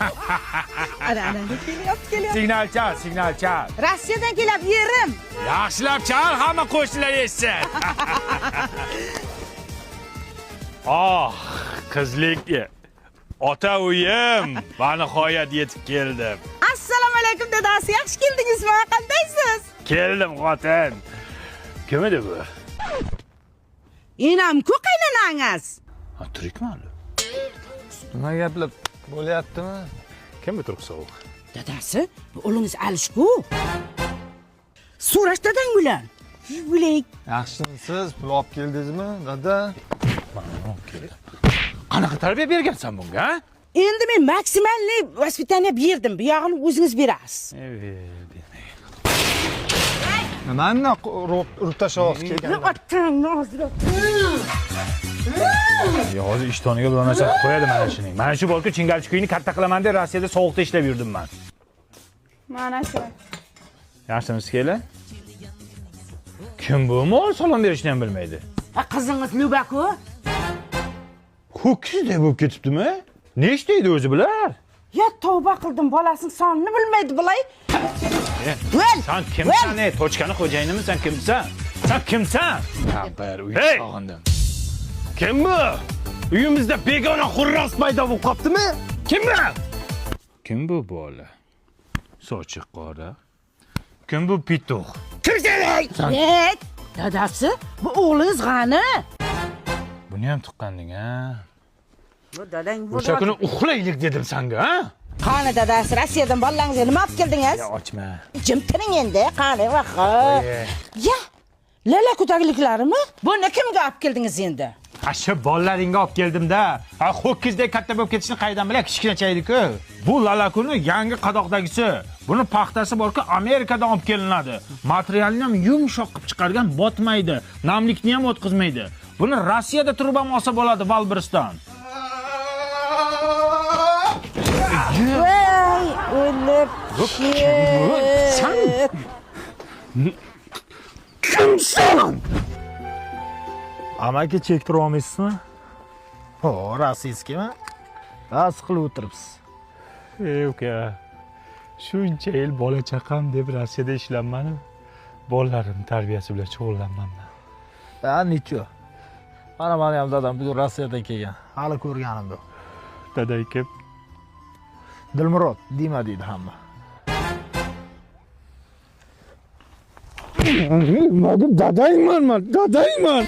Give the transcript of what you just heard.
Ana, ana, kelyapti, kelyapti. Signal chal, signal chal. Rossiyadan kelyapti yerim. Yaxshilab chal, hamma qo'shnilar eshitsin. Oh, qizlik ota uyim, va nihoyat yetib keldim. Assalomu alaykum dadasi, yaxshi keldingizmi? Qandaysiz? Keldim xotin. Kim edi bu? Enam-ku qaynanangiz. Ha, tirikmi hali? Nima gaplar bo'lyaptimi? Kim bu turib sovuq? Dadasi, bu o'g'lingiz Alishku. So'rash dadang bilan. Bilak. Yaxshimisiz? Pul olib keldingizmi, dada? Qanaqa tarbiya bergansan bunga, ha? Endi men maksimalniy воспитание berdim. Bu yog'ini o'zingiz berasiz. Nimani urib tashlayapsiz kelganda? Otangni og'ziga. Ya hozir ishtoniga biror narsa qilib qo'yadi mana shuning. Mana shu borku chingalchi kuyini katta qilaman deb Rossiyada sovuqda ishlab yurdim man. Mana shu. Yaxshimisiz kelin? Kim bu? Mol salom berishni ham bilmaydi. Ha, qizingiz Luba-ku. Ho'kizdek bo'lib ketibdimi? Nechta edi o'zi bular? Ya tavba qildim, bolasining sonini bilmaydi bulay. Vel, Sen kimsan ey? Tochkani xo'jayinimisan, kimsan? Sen kimsan? Ha, bir uy Hey! sog'indim. Kim bu? Uyimizda begona xurros paydo bo'lib qoptimi? Kim bu? Kim bu bola? Sochi qora. Kim bu pituq? Kimsan? Ey, dadasi, bu o'g'lingiz g'ani. Buni ham tuqqanding, ha? Bu dadang bu. O'sha kuni uxlaylik dedim senga, ha? Qani dadasi, Rossiyadan bolalaringizga nima olib keldingiz? Ya ochma. Jim turing endi, qani vaho. Ya, lala kutagliklarimi? Buni kimga olib keldingiz endi? Ha shu bolalaringga olib keldim-da. Ha ho'kizdek katta bo'lib ketishini qaydan bilay, kichkinacha edi-ku. Bu lalakuni yangi qadoqdagisi. Buni paxtasi borku Amerikadan olib kelinadi. Materialini ham yumshoq qilib chiqargan, botmaydi, namlikni ham o'tkazmaydi. Buni Rossiyada turib ham olsa bo'ladi Valbrisdan. Voy, o'lib Sen ket. kimsan? Amaki chektira olmaysizmi? Ho, rossiyskimi? Bas qilib o'tiribsiz. Ey uka, shuncha yil bola chaqam deb Rossiyada ishlanmadim. Bolalarim tarbiyasi bilan shug'ullanmanman. Ha, necho? Mana meni ham dadam bugun Rossiyadan kelgan. Hali ko'rganim yo'q. Daday kim? Dilmurod Dima deydi hamma. Dadayman man, dadayman.